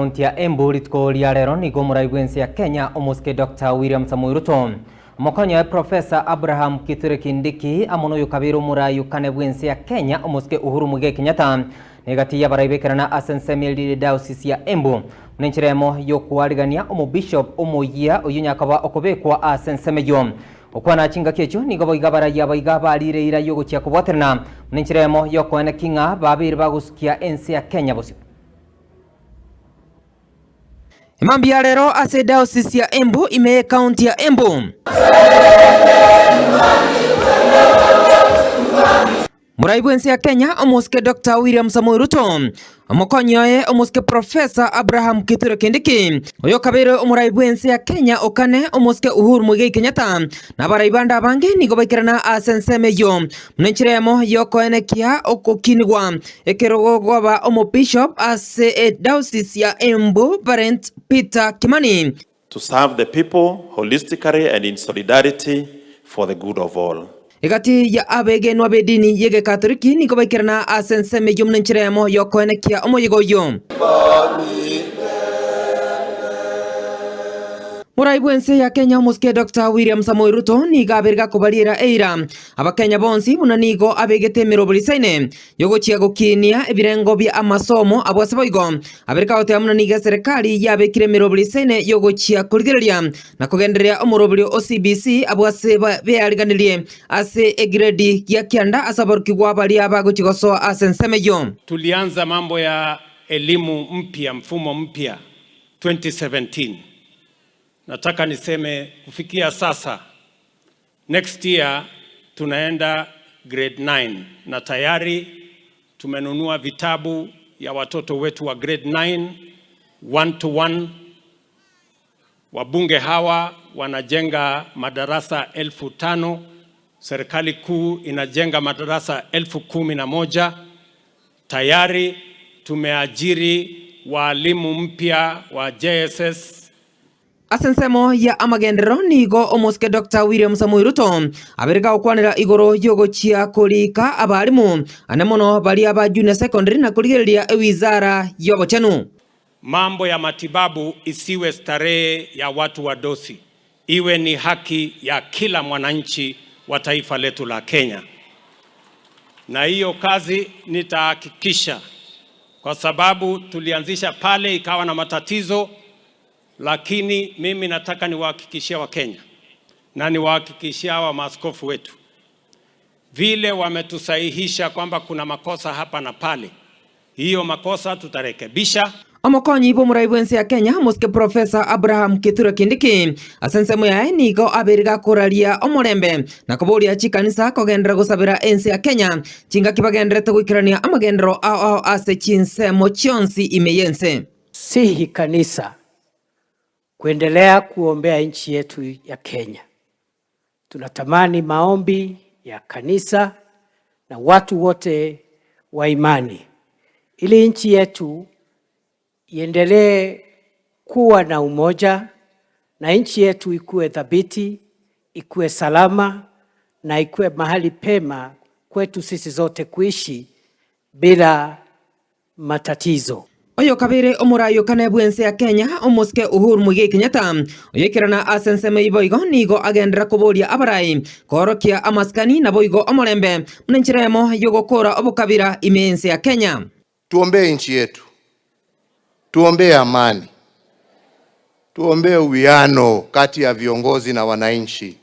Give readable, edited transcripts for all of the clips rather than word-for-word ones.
Ekaunti ya Embu rituko ria rero nigo omorai bw'ense ya Kenya omosike Doctor William Samoei Ruto, omokonyi oye Professor Abraham Kithure Kindiki amo noyokabeire omorai okane bw'ense ya Kenya omosike Uhuru Muigai Kenyatta negati y'abarai bekerana ase ensemo erire Diocese ya Embu buna enchera emo y'okoarigania omobishop omoyia oyio nyakoba okobekwa ase ensemo eyio. Gokwana chingaki echio nigo boigo abarai aba iga barire eira y'ogochia kobwaterana buna enchera emo y'okoeneki ng'a babeire bagosukia ense ya Kenya bosio. Mambia rero ase Diocese ya Embu ime y'Ecounty ya Embu. Morai bw'ense ya Kenya omosike Doctor William Samoei Ruto, omokonyi oye omosike Professor Abraham Kithure Kindiki, oyokabeire omorai bw'ense ya Kenya okane omosike Uhuru Muigai Kenyatta, na abarai bande abange nigo baikerana ase ensemo eyio buna enchera eyemo y'okoenekia ogokinigwa Ekerogo kwaba omobishop ase ediocese ya Embu Barent Peter Kimani. To serve the people holistically and in solidarity for the good of all. Egati ya abegenwa b'edini y'Egekatoliki nigo baikerana ase ensemo eyio buna enchera eyemo y'okoenekia omoyega oyio. Morai bw'ense ya Kenya omosike Doctor William Samoei Ruto nigo abeire gakobariera eira Abakenya bonsi buna nigo abegete emeroberi isaine yogochia gokinia ebirengo bia amasomo abwo ase boigo abere kagoteba buna nigo eserekari yabekire emeroberi isaine yogochia korigereria na kogendereria omoroberio o CBC abwo ase beariganirie ase egiredi gia kianda ase aborokigwa baria bagochia gosoa ase ensemo eyio. Tulianza mambo ya elimu mpya, mfumo mpya 2017. Nataka niseme kufikia sasa Next year tunaenda grade 9 na tayari tumenunua vitabu ya watoto wetu wa grade 9 one to one. Wabunge hawa wanajenga madarasa 5,000, serikali kuu inajenga madarasa 11,000. Tayari tumeajiri waalimu mpya wa JSS. Ase ensemo ya amagenderero nigo omosike Doctor William Samoei Ruto abeire gagokwanera igoro y'ogochia korika abalimu ane mono baria ba junior secondary na korigereria ewizara y'obochenu. Mambo ya matibabu isiwe starehe ya watu wadosi, iwe ni haki ya kila mwananchi wa taifa letu la Kenya. Na hiyo kazi nitahakikisha, kwa sababu tulianzisha pale ikawa na matatizo, lakini mimi nataka niwahakikishie Wakenya na niwahakikishie hawa maaskofu wetu vile wametusahihisha kwamba kuna makosa hapa na pale, hiyo makosa tutarekebisha. Omokonyi bw'omorai bw'ense ya Kenya, Omosike Professor Abraham Kithure Kindiki, ase ensemo yaye nigo abeire gakoraria omorembe na koboria chikanisa kogenderera gosabera ense ya Kenya chingaki bagendererete goikerania amagenderero ao ao ase chinsemo chionsi ime y'ense. Sihi kanisa kuendelea kuombea nchi yetu ya Kenya. Tunatamani maombi ya kanisa na watu wote wa imani ili nchi yetu iendelee kuwa na umoja na nchi yetu ikuwe thabiti, ikuwe salama na ikuwe mahali pema kwetu sisi zote kuishi bila matatizo. Oyokabere omorai okane bw'ense ya Kenya, omosike Uhuru Muigai Kenyatta, oyoikerana ase ensemo eyio boigo nigo agenderera koboria abarai koorokia amasikani naboigo omorembe buna enchera eyemo y'ogokora obokabira ime y'ense ya Kenya. Tuombee nchi yetu, tuombee amani, tuombee uwiano kati ya viongozi na wananchi,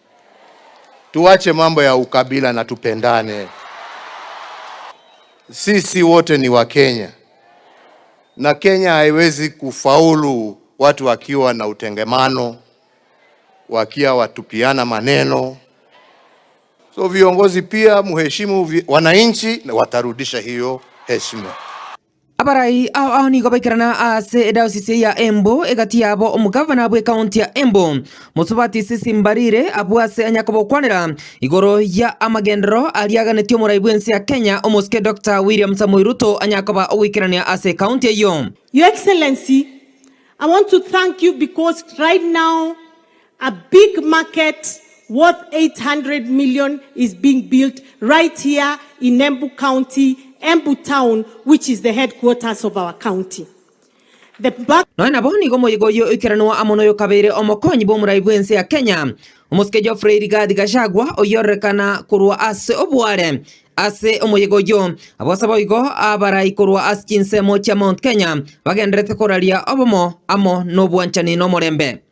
tuache mambo ya ukabila na tupendane. Sisi wote ni Wakenya na Kenya haiwezi kufaulu watu wakiwa na utengemano, wakiwa watupiana maneno. So viongozi pia muheshimu wananchi na watarudisha hiyo heshima. Abarai ao ao nigo baikerana ase edayosisi ya Embu egati yabo omogavana bw'ekaunti ya Embu Mosubati Cissy Mbarire abwo ase anyakobokwanera igoro ya amagenderero aria aganetie omorai bw'ense ya Kenya omosike Doctor William Samoei Ruto anyakoba ogoikerania ase ekaunti eyio. Your Excellency, I want to thank you because right now a big market worth 800 million is being built right here in Embu County, Embu Town, which is the headquarters of our county. The back Nonya nabo nigo omoyega oyio oikeranigwa amo noyo kabeire omokonyi bw'omorai bw'ense ya Kenya, omosike Geoffrey Rigathi Gachagua, oyio ororekana korwa ase oboare ase omoyega oyio. Abwo boigo abarai korwa ase chinsemo chia Mount Kenya bagendererete koraria obomo amo nobwanchani nomorembe.